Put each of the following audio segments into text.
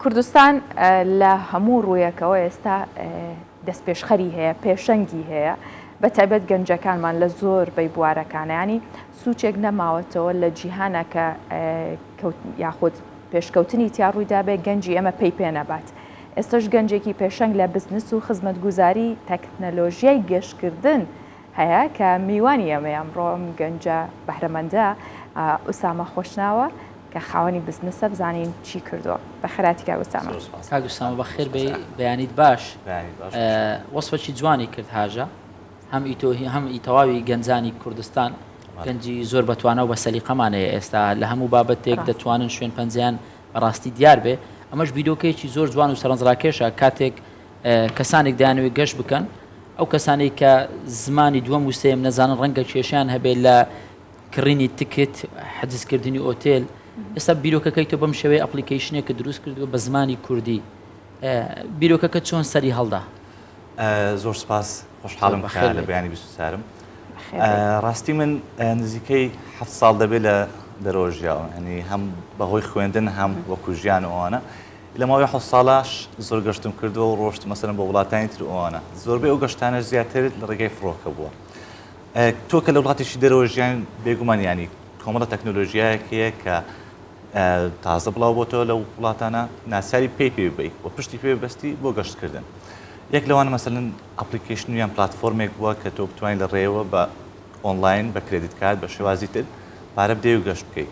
کوردستان لە هەموو ڕوویەکەوە ئێستا دەستپێشخەری هەیە، پێشەنگی هەیە، بە تایبەت گەنجەکانمان لە زۆر بەی بوارەکانە، ینی سوچێک نەماوەتەوە لە جیهانە کە یاخود پێشکەوتنی تیا ڕوویدابێ گەنجی ئێمە پێی پێ نەبات. ئێستش گەنجێکی پێشەنگ لە بزنس و خزمەتگوزاری تەکنەلۆژیای گەشتکردن هەیە کە میوانی ئێمەیە ئەمڕۆ ئەم گەنجە بەهرەمەندە ئوسامە خۆشناوە کە خاوەنی بزنسە بزانین چی کردووە بەخێرهاتی کاک ئوسامە. کاک ئوسامە بەخێر بێی بەیانیت باش وەسفەکی جوانی کرد هاژە هەم ئی تۆ هەم ئی تەواوی گەنجانی کوردستان گەنجی زۆر بەتوانە و بە سەلیقەمان هەیە ئێستا لە هەموو بابەتێک دەتوانن شوێن پەنجەیان بەڕاستی دیار بێ ئەمەش بیرۆکەیەکی زۆر جوان و سەرنجڕاکێشە کاتێک کەسانێک دەیانەوێت گەشت بکەن ئەو کەسانەی کە زمانی دووەم و سێم نەزانن ڕەنگە کێشیان هەبێت لە کڕینی تکت، حجزکردنی ئۆتێل، ئێستا بیرۆکەکەی تۆ بەم شێوەیە application ێکت دروست کردووە بە زمانی کوردی، بیرۆکەکە چۆن سەری هەڵدا؟ زۆر سپاس، خۆشحاڵم کە لە بەیانی 24م. ڕاستی من نزیکەی هەفت ساڵ دەبێت لە دەرەوە ژیاوم، یانی هەم بەهۆی خوێندن هەم وەکو ژیان و ئەوانە. لە ماوەی حەوت ساڵاش زۆر گەشتم کردووە و ڕۆشتم مەسەلەن بۆ وڵاتانی تر و ئەوانە. زۆربەی ئەو گەشتانەش زیاتر لە ڕێگای فڕۆکە بووە. تۆ کە لە وڵاتێکی دەرەوە ژیان بێگومان ینی کۆمەڵە تەکنۆلۆژیایەک هەیە کە تازە بڵاو بۆتەوە لە وڵاتانە ناچاری پێی پێ بی و پشتی پێ بەستی بۆ گەشتکردن یەک لەوان مەسەلەن application یان پلتفۆرمێک بووە کە تۆ بتوانین لە ڕێوە بە ئۆنلاین بە credit card بە شێوازی تر پارە بدەی و گەشت بکەیت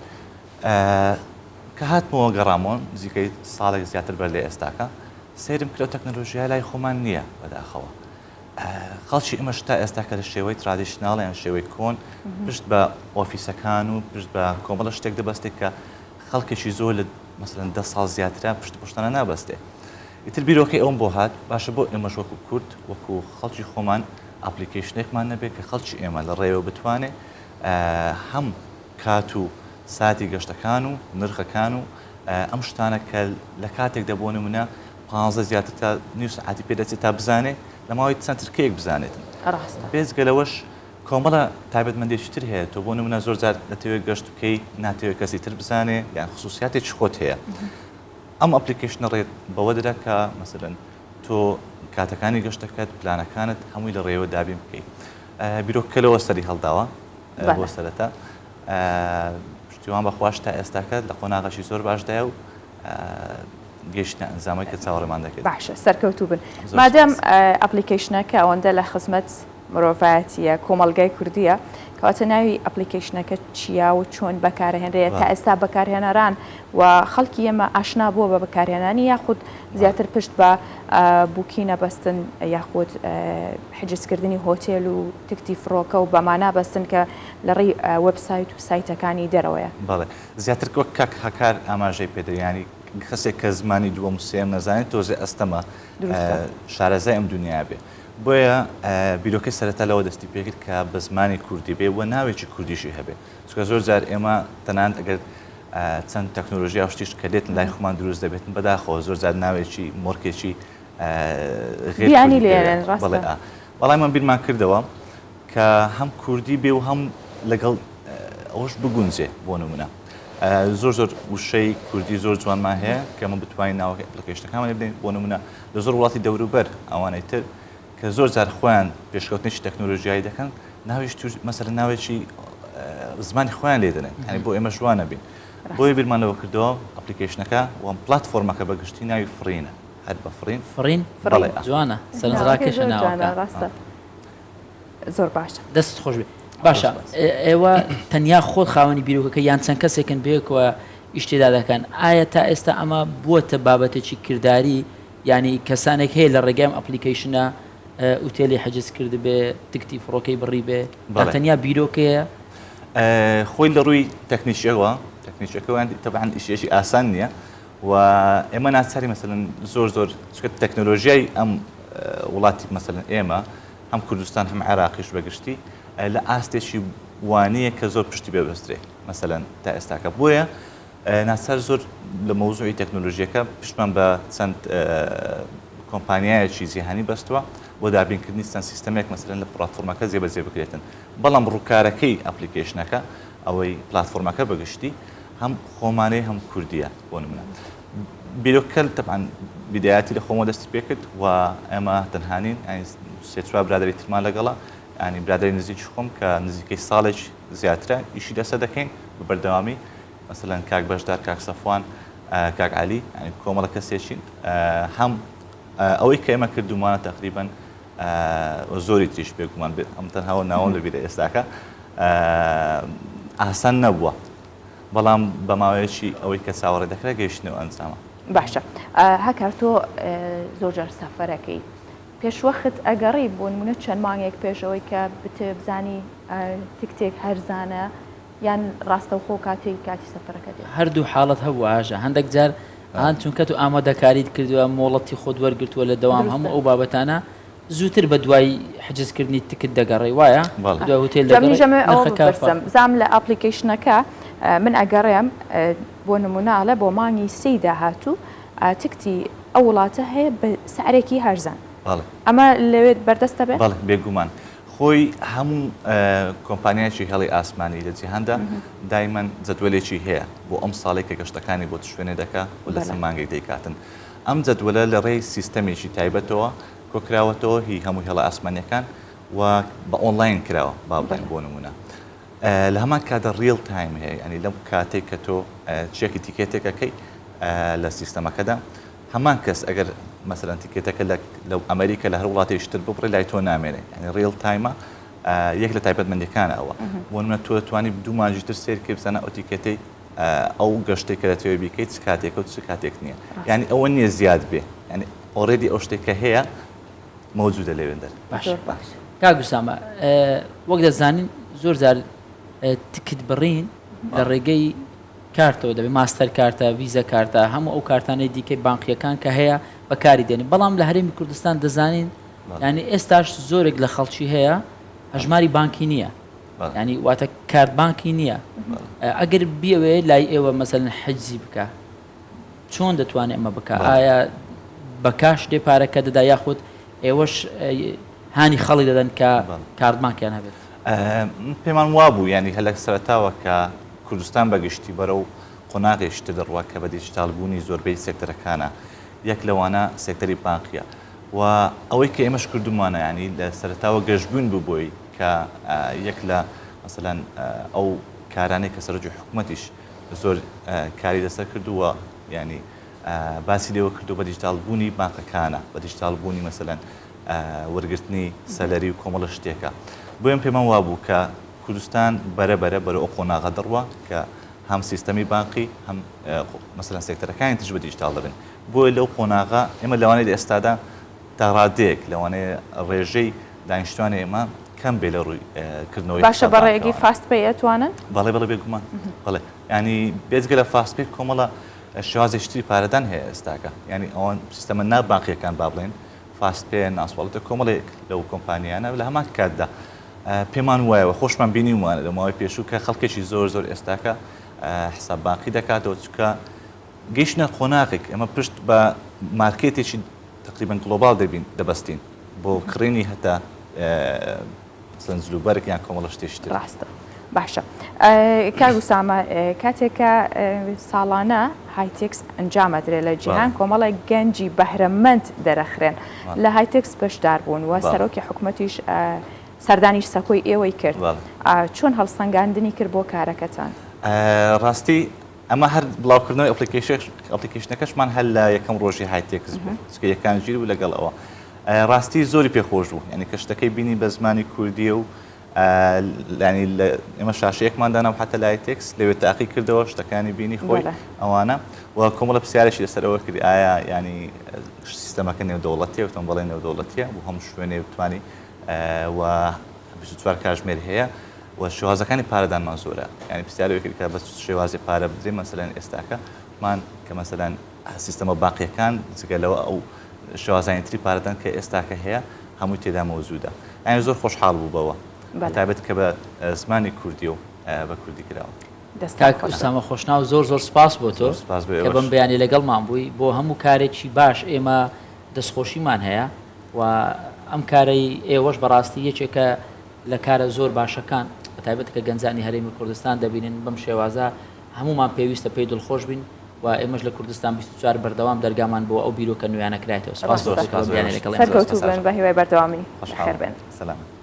کە هاتمەوە گەڕامەوە نزیکەی ساڵێک زیاتر بەر لە ئێستاکە سەیرم کرد تەکنەلۆژیا لای خۆمان نییە بەداخەوە خەڵکی ئێمەش تا ئێستا کە لە شێوەی traditional یان شێوەی کۆن پشت بە ئۆفیسەکان و پشت بە کۆمەڵە شتێک دەبەستێت کە خەڵکێکی زۆر لە مەسەلەن دە ساڵ زیاترە پشت بەو شتانە نابەستێ ئیتر بیرۆکەی ئەوم بۆ هات باشە بۆ ئێمەش وەکو کورد وەکو خەڵکی خۆمان application ێکمان نەبێت کە خەڵکی ئێمە لە ڕێوە بتوانێت هەم کات و ساتی گەشتەکان و نرخەکان و ئەم شتانە کە لە کاتێکدا بۆ نمونە پانزە زیاتر تا نیو سەعاتی پێ دەچێت تا بزانێ لە ماوەی چەند چرکەیەک بزانێتن. ڕاستە. بێجگە لەوەش کۆمەڵە تایبەتمەندێکی تر هەیە تۆ بۆ نمونە زۆر جار دەتەوێت گەشت بکەی ناتەوێت کەسی تر بزانێ یان خصوصیاتێکی خۆت هەیە ئەم application ە ڕێت بەوە دەدا کە مەسەلەن تۆ کاتەکانی گەشتەکەت پلانەکانت هەمووی لە ڕێوە دابین بکەیت بیرۆکەکە لەوە سەری هەڵداوە بۆ سەرەتا پشتیوان بەخواش تا ئێستاکە لە قۆناغەشی زۆر باشدایە و گەیشتنە ئەنجامەی کە چاوەڕێمان دەکرد. باشە سەرکەوتوو بن. مادام application ەکە ئەوەندە لە خزمەت مرۆڤایەتیە کۆمەڵگای کوردیە کەواتە ناوی application ەکە چییە و چۆن بەکارهێنرێت تا ئێستا بەکارهێنەران و خەڵکی ئێمە ئاشنا بووە بە بەکارهێنانی یاخود زیاتر پشت بە booking ە بەستن یاخود حجزکردنی هۆتێل و تکتی فڕۆکە و بەمانە بەستن کە لە ڕێی وێبسایت و سایتەکانی دەرەوەیە. بەڵێ زیاتر وەک کاک هاکار ئاماژەی پێدا یانی کەسێک کە زمانی دووەم و سێیەم نەزانێت تۆزێ ئەستەمە شارەزای ئەم دنیا بێ بۆیە بیرۆکەی سەرەتا لەوە دەستی پێکرد کە بە زمانی کوردی بێ و ناوێکی کوردیشی هەبێ چونکە زۆر جار ئێمە تەنانەت ئەگەر چەند تەکنۆلۆژیا و شتیش کە دێت لای خۆمان دروست دەبێتن بەداخەوە زۆر جار ناوێکی مۆرکێکی بیانی لێنن ڕاستە بەڵام من بیرمان کردەوە کە هەم کوردی بێ و هەم لەگەڵ ئەوەش بگونجێ بۆ نمونە زۆر زۆر وشەی کوردی زۆر جوانمان هەیە کە من بتوانین ناوەکە application ەکانمان بدەین بۆ نمونە لە زۆر وڵاتی دەوروبەر ئەوانەی تر کە زۆر جار خۆیان پێشکەوتنێکی تەکنۆلۆژیایی دەکەن ناویش مەسەلەن ناوێکی زمانی خۆیان لێ دەنێن یعنی بۆ ئێمە جوانە بین بۆیە بیرمان لەوە کردەوە application ەکە و پلاتفۆرمەکە بە گشتی ناوی فڕینە هەر بە فڕین فڕین بەڵێ جوانە سەرنجڕاکێشە ناوەکە ڕاستە زۆر باشە. دەستت خۆش بێ باشە ئێوە تەنیا خۆت خاوەنی بیرۆکەکە یان چەند کەسێکن بەیەکەوە ئیش تێدا دەکەن ئایا تا ئێستا ئەمە بووەتە بابەتێکی کرداری یانی کەسانێک هەیە لە ڕێگای ئەم application ە ئوتێلی حجز کردبێ تکتی فڕۆکەی بڕی بێ تەنیا بیرۆکەیە؟ خۆی لە ڕووی تەکنیکیەوە تەکنیکیەکەوە تەبعەن ئیشێکی ئاسان نییە و ئێمە ناچاری مەسەلەن زۆر زۆر چونکە تەکنۆلۆژیای ئەم وڵاتی مەسەلەن ئێمە هەم کوردستان هەم عێراقیش بەگشتی لە ئاستێکی وانەیە کە زۆر پشتی پێ بەسترێ مەسەلەن تا ئێستاکە بۆیە ناچار زۆر لە مەوزوعی تەکنۆلۆژیەکە پشتمان بە چەند کۆمپانیایەکی جیهانی بەستووە بۆ دابینکردنی چەند سیستەمێک مەسەلەن لە پلاتفۆرمەکە جێبەجێ بکرێتن بەڵام ڕووکارەکەی application ەکە ئەوەی پلاتفۆرمەکە بەگشتی هەم خۆمانەی هەم کوردیە بۆ نمونە. بیرۆکە تەبعەن بیدایەتی لە خۆمەوە دەستی پێکرد و ئێمە تەنها نین یانی سێ چوار برادەری ترمان لەگەڵە یانی برادەری نزیکی خۆم کە نزیکەی ساڵێک زیاترە ئیشی لەسەر دەکەین بە بەردەوامی مەسەلەن کاک بەشدار کاک سەفوان کاک عەلی یانی کۆمەڵە کەسێکین هەم ئەوەی کە ئێمە کردومانە تقریبا زۆری تریش بێگومان بێت ئەم تەنها ناوەم لەبیرە ئێستاکە ئاسان نەبووە بەڵام بە ماوەیەکی ئەوەی کە چاوەڕێ دەکرا گەیشتنەوە ئەنجامە. باشە هەکار تۆ زۆر جار سەفەرەکەی پێشوەخت ئەگەڕی بۆ نمونە چەند مانگێک پێشەوەی کە بتەوێ بزانی تکتێک هەرزانە یان ڕاستەوخۆ کاتێک کاتی سەفەرەکە دێت؟ هەردوو حاڵەت هەبوو ئاژە هەندێک جار ئان چونکە تو ئامادەکاریت کردووە مۆڵەتی خۆت وەرگرتووە لە دەوام هەموو ئەو بابەتانە زووتر بە دوای حجز کردنی تکت دەگەڕێی وایە؟ بەڵێ. دوای هوتێل جا منیش دەگەڕێی ئەمەوێ ئەوە نرخەکە فەرق. بپرسم بزانم لە ئەپلیکەیشنەکە من ئەگەڕێم بۆ نمونە ئەڵێ بۆ مانگی سێی داهاتوو تکتی ئەو وڵاتە هەیە بە سعرێکی هەرزان بەڵێ. ئەمە لەوێ بەردەستە بێ؟ بەڵێ بێگومان خۆی هەموو کۆمپانیایەکی هێڵی ئاسمانی لە جیهاندا دایمەن جەدوەلێکی هەیە بۆ ئەم ساڵێک کە گەشتەکانی بۆ چ شوێنێ دەکا و لە چ مانگێک دەیکاتن ئەم جەدوەلە لە ڕێی سیستەمێکی تایبەتەوە کۆکراوەتەوە هی هەموو هێڵە ئاسمانیەکان و بە ئۆنلاین کراوە با بڵێن بۆ نمونە لە هەمان کاتدا real time هەیە ینی لەم کاتێک کە تۆ چێکی تیکێتێک ئەەکەی لە سیستەمەکەدا هەمان کەس ئەگەر مەسەرەن تیکێتەکە لە ئەمریکا لە هەر وڵاتێکی تر ببڕێ لای تۆ نامێنێ ینی real time ە یەک لە تایبەتمەندیەکانە ئەوە بۆ نمونە تۆ توانی دوو مانگی تر سێر کەی بزانە ئەو تیکێتەی ئەو گەشتێک کە دەتەوێت بیکەیت چ کاتێکە و چ کاتێک نییە یعنی ئەوە نییە زیاد بێ یعنی already ئەو شتێک کە هەیە مەوجودە لەوێندەر. باشە کاک ئوسامە وەک دەزانین زۆر جار تکت بڕین لە ڕێگەی کارتەوە دەبێت ماستەر کارتە ڤیزە کارتە هەموو ئەو کارتانەی دیکەی بانقیەکان کە هەیە بەکاری دێنن بەڵام لە هەرێمی کوردستان دەزانین ینی ئێستاش زۆرێک لە خەڵکی هەیە هەژماری بانکی نییە ینی واتە کارت بانکی نییە ئەگەر بیەوێ لای ئێوە مەسەلەن حجزی بکە چۆن دەتوانێت ئەمە بکا؟ ئایا بە کاش دێ پارەکە دەدا یاخود ئێوەش هانی خەڵک دەدەن کە کارت بانکیان هەبێت؟ پێمان وابوو یانی هەر لە سەرەتاوە کە کوردستان بە گشتی بەرەو قۆناغێکی تر دەڕوا کە بە دیجیتاڵ بوونی زۆربەی سێکتەرەکانە یەک لەوانە سێکتەری بانقیە و ئەوەی کە ئێمەش کردومانە ینی لە سەرەتاوە گەشبوون بوو بۆی کە یەک لە مەسەلەن ئەو کارانەی کە سەرۆکی حکوومەتیش زۆر کاری لەسەر کردووە یانی باسی لێوە کردو بە دیجیتاڵ بوونی بانقەکانە بە دیجیتاڵ بوونی مەسەلەن وەرگرتنی salary و کۆمەڵە شتێکە بۆیە پێمان وابوو کە کوردستان بەرە بەرە بەرە ئەو قۆناغە دەڕوا کە هەم سیستەمی بانقی هەم مەسەلەن سێکتەرەکانی ترش بە دیجیتاڵ دەبن بۆیە لەو قۆناغە ئێمە لەوانەیە لە ئێستادا تا ڕادەیەک لەوانەیە ڕێژەی دانیشتوانی ئێمە کەم بێ لە ڕووی کردنەوەی باشە بە ڕێگەی فاست پەی ئەتوانن؟ بەڵێ بەڵێ بێگومان بەڵێ ینی بێجگە لە فاست پەی کۆمەڵە شێوازێکی تری پارەدان هەیە ئێستاکە ینی ئەوان سیستەمە نابانقیەکان با بڵێن فاست پێ ناسواڵتە کۆمەڵێک لەو کۆمپانیانە لە هەمان کاتدا پێمان وایەوە خۆشمان بینیومانە لە ماوەی پێشوو کە خەڵکێکی زۆر زۆر ئێستاکە حساب بانقی دەکاتەوە چکە گەیشتە قۆناغێک ئێمە پشت بە مارکێتێکی تقریبا global دەبین دەبەستین بۆ کڕینی هەتا مەسەلەن جلوبەرگ یان کۆمەڵە شتێکی تر. ڕاستە باشە کاک ئوسامە کاتێک کە ساڵانە هایتێکس ئەنجام ئەدرێ لە جیهان کۆمەڵێک گەنجی بەهرەمەند دەرەخرێن لە هایتێکس بەشدار بوون و سەرۆکی حکومەتیش سەردانی سەکۆی ئێوەی کرد چۆن هەڵسەنگاندنی کرد بۆ کارەکەتان؟ ڕاستی ئەمە هەر بڵاوکردنەوەی ئەپلیکەیشنەکەشمان هەر لە یەکەم ڕۆژی هایتێکس بوو چونکە یەکانگیر بوو لەگەڵ ئەوە ڕاستی زۆری پێخۆش بوو یعنی کە شتەکەی بینی بە زمانی کوردیە و ینی ئێمە شاشەیەکمان دانا و حتا لای تێکس لەوێ تاقی کردەوە شتەکانی بینی خۆی ئەوانە و کۆمەڵە پرسیارێکی لەسەر ئەوە کرد ئایا ینی سیستەمەکە نێودەوڵەتیە وتم بەڵێ نێودەوڵەتیە بۆ هەموو شوێنێ بتوانی و 24 کاژمێر هەیە و شێوازەکانی پارەدانمان زۆرە یانی پرسیاری کرد کە بە چ شێوازێ پارە بدرێ مەسەلەن ئێستاکە مان کە مەسەلەن سیستەمە باقیەکان جگە لەوە ئەو شێوازانی تری پارەدان کە ئێستاکە هەیە هەمووی تێدا مەوجودە یانی زۆر خۆشحاڵ بوو بەوە بە تایبەت کە بە زمانی کوردی و بە کوردی کراوە. کاک ئوسامە خۆشناو زۆر زۆر سپاس بۆ تۆ کە بەم بەیانی لەگەڵمان بووی بۆ هەموو کارێکی باش ئێمە دەستخۆشیمان هەیە و ئەم کارەی ئێوەش بەڕاستی یەکێکە لە کارە زۆر باشەکان بەتایبەت کە گەنجانی هەرێمی کوردستان دەبینن بەم شێوازە هەموومان پێویستە پێی دڵخۆش بین. و ئێمەش لە کوردستان 24 بەردەوام دەرگامان بۆ ئەو بیرۆکە نوێیانە کرایەتەوە. سپاس بۆ سەرکەوتوو بن بە هیوای بەردەوامی. بەخێر بێن. سەلامەت.